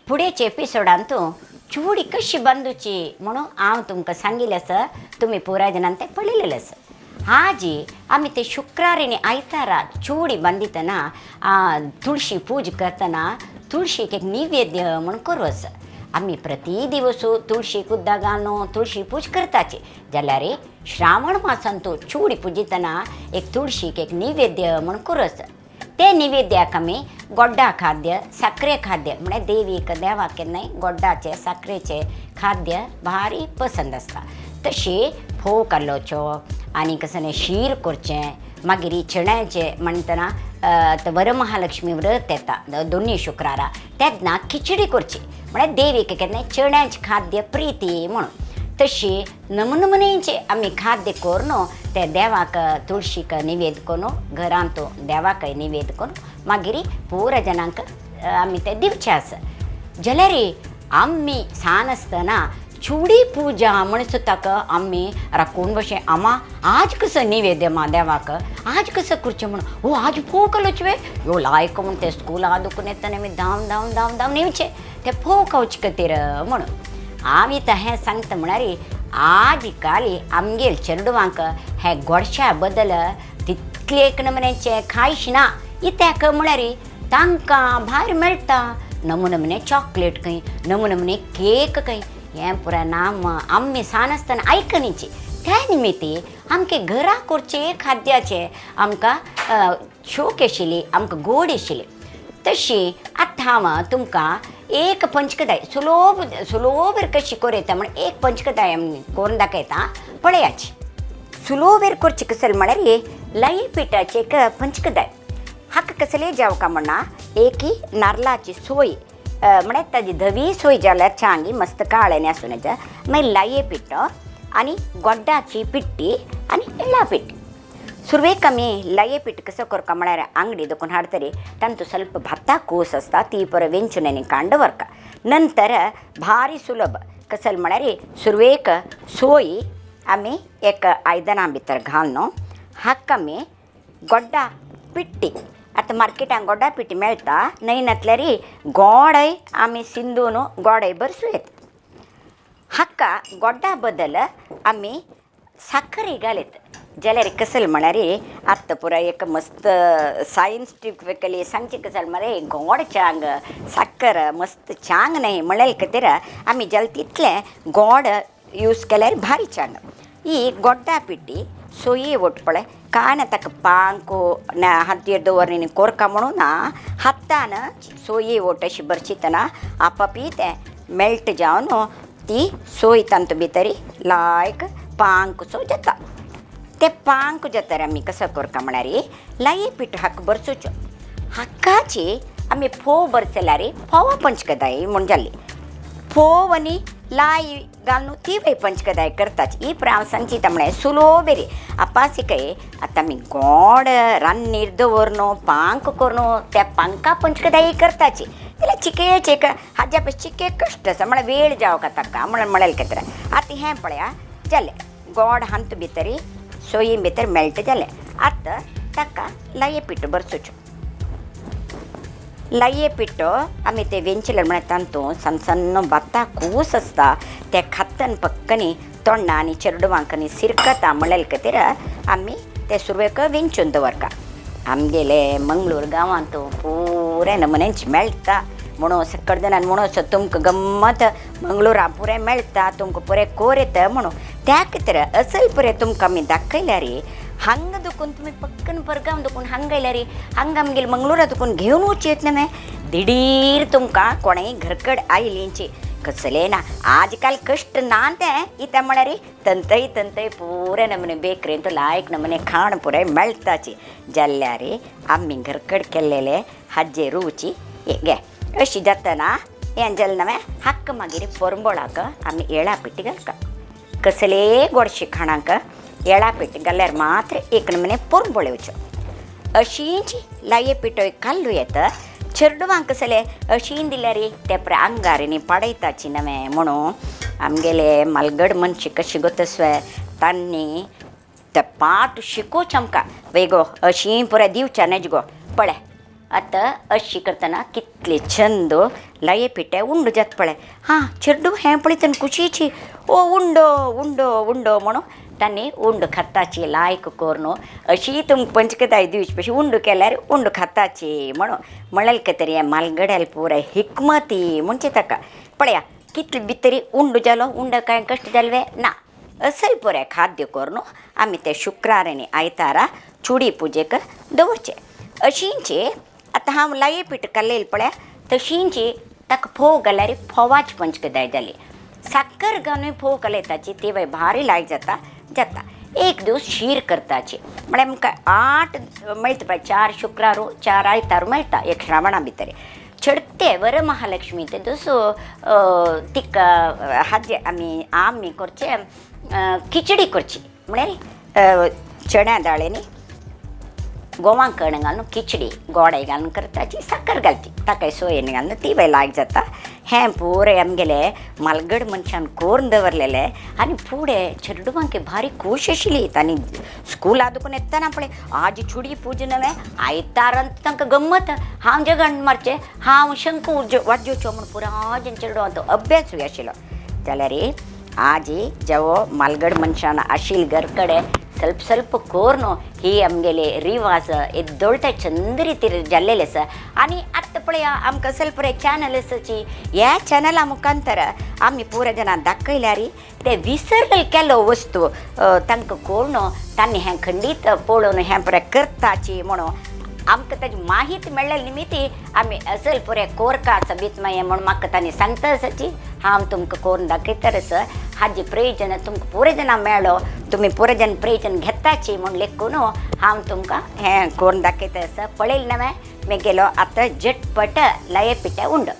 फुडेच्या एपिसोडांत चुडी कशी बांदूची म्हणून हांव तुमकां सांगिल्लें आसा. तुमी पुराय जाणान तें पळयलेलें आसा. आजी आमी ते शुक्रार आनी आयतारा चुडी बांदितना, तुळशी पूज करतना तुळशीक एक निवेद्य म्हूण करूं आसा. आमी प्रति दिवस तुळशीक उदक घालून तुळशी पूज करताची, जाल्यार श्रावण मासांत चुडी पुजितना एक तुळशीक एक निवेद्य म्हूण करूं आसा. ते निवेद्याक आमी गोड्डा खाद्य, साखरे खाद्य, म्हळ्यार देवीक देवाक केन्नाय गोड्डाचें साखरेचें खाद्य भारी पसंद आसता. तशी फोव कालोवचो आनी कसलें शीर करचें, मागीर चण्याचें म्हणटना वरमहालक्ष्मी व्रत येता दोनूय शुक्रारा, तेन्ना खिचडी करची, म्हळ्यार देवीक केन्नाय चण्याचें खाद्य प्रिती म्हणून. तशी नमुनमुनेचे आमी खाद्य करून ते देवाक तुळशीक निवेद करून, घरांत देवाकय निवेद करून मागीर पुरा जणांक आमी ते दिवचे आसा. जाल्यार आमी सान आसतना चुडी पुजा म्हण सुद्दां आमी राखून बशें आमा आज कसो निवेद्य मा देवाक आज कसो करचें म्हणून, ओ आज फोव कालोवचें वे यो लायक म्हूण ते स्कुला दुखून येतना आमी धांवन धांवन धांवन धांवन येवचें ते फोव खावचे खातीर म्हणून. आमी तर हें सांगता म्हळ्यार आज काल आमगेर चेडवांक हे गोडश्या बदल तितले एक नमुन्याचें खायश ना. कित्याक म्हळ्यार तांकां भायर मेळटा नमुनमुने चॉकलेट खंय, नमुनमुने केक खंय, हें पुराय नाम आमी सान आसतना आयकनीची. त्या निमित्ती आमचे घरा करचे खाद्याचे आमकां शोक आशिल्ली, आमकां गोड आशिल्ली. तशी आतां हांव तुमकां एक पंचकदाय सुलोभ सुलोभेर कशी करूं येता म्हण एक पंचकदाय करून दाखयता, पळयाची. सुलोभेर करची कसले म्हळ्यार लाई पिठाची एक पंचकदाय. हाका कसले जावका म्हणा एक नारलाची सोय, म्हळ्यार ताजी धवी सोय जाल्यार चांगी मस्त काळें आसूं नजा. मागीर लाये पीठ आनी गोड्डाची पिट्टी आनी एळा पिट्टी. सुरवेक आमी लाये पीठ कसो करता म्हळ्यार आंगडी दुखून हाडतरी तांतू ಸ್ವಲ್ಪ भाता कूस आसता ती परत वेंचून आनी कांड व्हरता. नंतर भारी सुलभ कसल म्हळ्यार सुरवेक सोय आमी एक आयदनां भितर घालून हाका आमी गोड्डा पिट्टी, आतां मार्केटान गोड्डा पिट्टी मेळटा, न्हय नासल्यार गोडय आमी सिंदून गोडय भरसूं येता. हाका गोड्डा बदल आमी साखर घालीत जाल्यार कसल म्हळ्यार आतां पुराय एक मस्त सायन्टिफिकली सांगचें कसल म्हळ्यार गोड चांग साखर मस्त चांग न्हय म्हणल्यार खातीर आमी जाल्यार तितलें गोड यूज केल्यार भारी चांग. ही गोड्डा पिट्टी सोयी ओट पळय कांय ना, ताका पांको ना हातीर दवर कोरका म्हणून ना, हातान सोयी ओट अशी भरशितना आपापी तें मेल्ट जावन ती सोय तातूंत भितर लायक पांकसो जाता. ते पांक जाता आमी कसो करता म्हळ्यार लाये पीठ हाका भरसुचो, हाकाची आमी फोव भरसल्यार फोवा पंचकदाय म्हूण जाली. फोव आनी लाई घालून ती पंचकदाय करताची. ही हांव सांगता म्हळ्यार सुलोबेरी आपासिकय. आतां आमी गोड रान्नीर दवरन पांक करून त्या पांका पंचकदाय करताची, जाल्यार चिके चिक हाज्या पय चिके कश्ट आसा, म्हळ्यार वेळ जावका ताका म्हणून म्हणल्यार खातीर. आतां हें पळया जालें, गोड हांत भितर सोयी भितर मेल्ट जालें. आतां ताका लाये पीठ भरसुचो. लाये पीठ आमी ते वेंचले म्हळ्यार तातूंत सन्न सन्न भाता कूस आसता ते खातन पक्कनी तोंडा आनी चेडवांक आनी सिरकता म्हणल्यार खातीर आमी ते सुरवेक वेंचून दवरता. आमगेले मंगळूर गांवांत पुराय नमुन्यांचे मेळटा म्हणून सकड जाणान म्हणून तुमकां गम्मत मंगळुरा पुराय मेळटा, तुमकां पुराय कोर येता म्हणून. त्या खातीर असल पुराय तुमकां आमी दाखयल्यार हांगा दुखून तुमी पक्कन परगांव दुखून हांगा आयल्यार हांगा आमगेले मंगळुरा दुखून घेवन वचूं येत न्हय. दिडीर तुमकां कोणेय घरकड आयलींची कसलें ना आजकाल कश्ट ना तें इत्या म्हळ्यार तंतय तंतय पुराय नमुने बेकरींत लायक नमुने खाण पुराय मेळटाची, जाल्यार आमी घरकड केल्लेले हाजे रुची गे अशी जातना हें जालें नवें. हाका मागीर पोरंबोळाक आमी येळा पिठी घालता. कसले गोडशे खाणाक येळा पीठ घाल्यार मात्र एक नमुने पोरंबोळ येवच्यो. अशीच लाये पिठो काल्लू येता. चेडवांक कसले अशीं दिल्यार ते पळय आंगार पाडयताची नवें म्हणून आमगेले मालगड मनशी कशी गोतस्वे तांणी ते पाट शिकोवचें आमकां वेगो अशीं पुराय दिवच्या न्हय गो. पळय आतां अशी करतना कितले छंद लाये पिठे उंडो जाता पळय. हां चेडूं हें पळयतना खुशीची ओ उंडो उंडो उंडो म्हणून तांणी उंडो खाताची लायक करून अशी तुमकां पंचकताय दिवची पशी उंडो केल्यार उंडो खाताची म्हणून म्हणलें तरी हें मालगड्याल पुराय हिकमती म्हणजे ताका पळया कितले भितरी उंडो जालो. उंडो कांय कश्ट जाले ना. असल पुराय खाद्य करून आमी ते शुक्रार आनी आयतारा चुडी पुजेक दवरचे. अशींचे आतां हांव लाये पीठ कालयलें पळया तशींची ताका फोव घाल्यार फोवाची पंचकदाय जाली. साकर घालून फोव कालयताची ती बाय भारी लायक जाता जाता. एक दीस शीर करताची म्हळ्यार आमकां 8 मेळटा पळय, 4 शुक्रारू 4 आयतारू मेळटा एक श्रावणा भितर. छडते वरमहालक्ष्मी ते दीस तिका हाजे आमी आमी करचे खिचडी करची म्हळ्यार चण्या दाळेनी गोवा कण घालून खिचडी गोडे घालून करताची, साकर घालची ताका सोयेन घालून ती बाय लायक जाता. हें पुराय आमगेले मालगड मनशान करून दवरलेलें आनी फुडें चेडवांक भारी खूश आशिल्ली. तांणी स्कुला दुकून येतना पळय आज चुडी पूज नवें आयतारान तांकां गम्मत हांव जगण मारचें हांव शंख वाजोवचो म्हूण पुराय चेडवांचो अभ्यासूय आशिल्लो. जाल्यार आजी जेवो मालगड मनशान आशिल्ले घर कडेन ಸ್ವಲ್ಪ ಸ್ವಲ್ಪ करून ही आमगेले रिवाज येदोळटे चंद रितीर जाल्लेले आसा. आनी आतां पळया आमकां ಸ್ವಲ್ಪ चॅनल आसाची ह्या चॅनला मुखांतर आमी पुराय जाणां दाखयल्यार ते विसरले केलो वस्तू तांकां कळून तांणी हें खंडीत पळोवन हें बरें करताची म्हणून आमकां ताजी माहिती मेळ्ळें निमित्ती आमी असल पुराय कोरका सबीत मागीर म्हूण म्हाका तांणी सांगता आसाची हांव तुमकां करून दाखयता आसा. हाजे प्रयोजन तुमकां पुराय जाणां मेळ्ळो तुमी पुराय जाण प्रयोजन घेताची म्हूण लेखून हांव तुमकां हें करून दाखयता आसा. पळयलें नवें मेगेलो आतां झटपट लये पिठ्या उंडो.